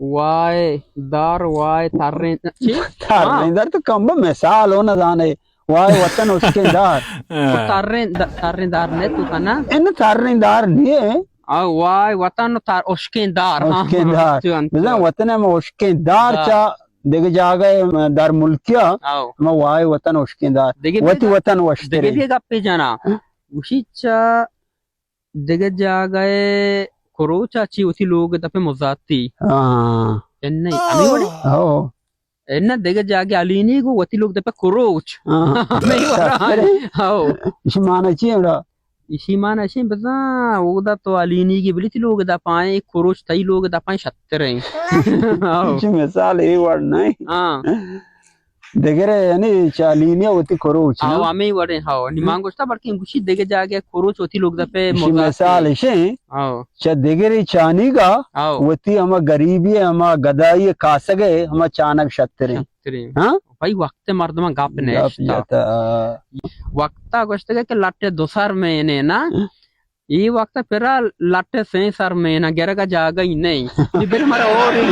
وائے دار، وائے تریں، چی؟ تریں دار تو کم بہ مثال ہو نہ زانے۔ وائے وطن اشکیں دار۔ تو تریں د-، تریں دار نے تو کنا؟ ان تریں دار نہیں ہے۔ آ، وائے وطن تر-، اشکیں دار، ہاں، اشکیں دار۔ تو انت۔ بزن وطن ہم اشکیں دار دار۔ چا دگہ جاگہ در ملکیا، آؤ۔ ہما وائے وطن اشکیں دار۔ دگہ وتی دگہ وطن وشتریں۔ دگہ دگہ گپے جنا۔ ہاں۔ گوشی چا دگہ جاگہ کروچا چی وتی لوگ دپے مزاتی۔ ہاں۔ انّی، ہمیں وڑے؟ ہاؤ۔ انّی دگہ جاگہ علینی گو وتی لوگ دپے کروچ۔ ہاں۔ ہمیں وڑا۔ ہاؤ۔ اسی معنی چی ہے وڑا؟ ایشی مان اشیں بزاں اودا تو علینیگی بلی تی لوگ دپائیں، کروچ تئی لوگ دپائیں شتریں۔ آؤ۔ ایشی مثال اے وڑ نہیں۔ ہاں۔ دگرے یعنی چالینی وتی کروچ نا؟ آؤ، ہمیں وڑیں، ہاؤ۔ نی مان گوشتا بلکہ گوشی دگہ جاگہ کروچ وتی لوگ دپے ایشی مزاتی۔ مثال اشیں۔ آؤ۔ چا دگرے چانیگا آؤ۔ وتی ہما غریبی ہما گدائی کاسگے ہما چانگ شتریں۔ شتریں۔ ہاں؟ بھائی وقت مردماں گپ گپ نیشتا۔ جتا۔ وقتا گوشتگے کہ لٹے دو سر مینے نا۔ ہاں۔ ای وقت پھرا لٹے سیں سر مینا گرگا جاگہ ہی نہیں۔ نی بل مرا اور ہی۔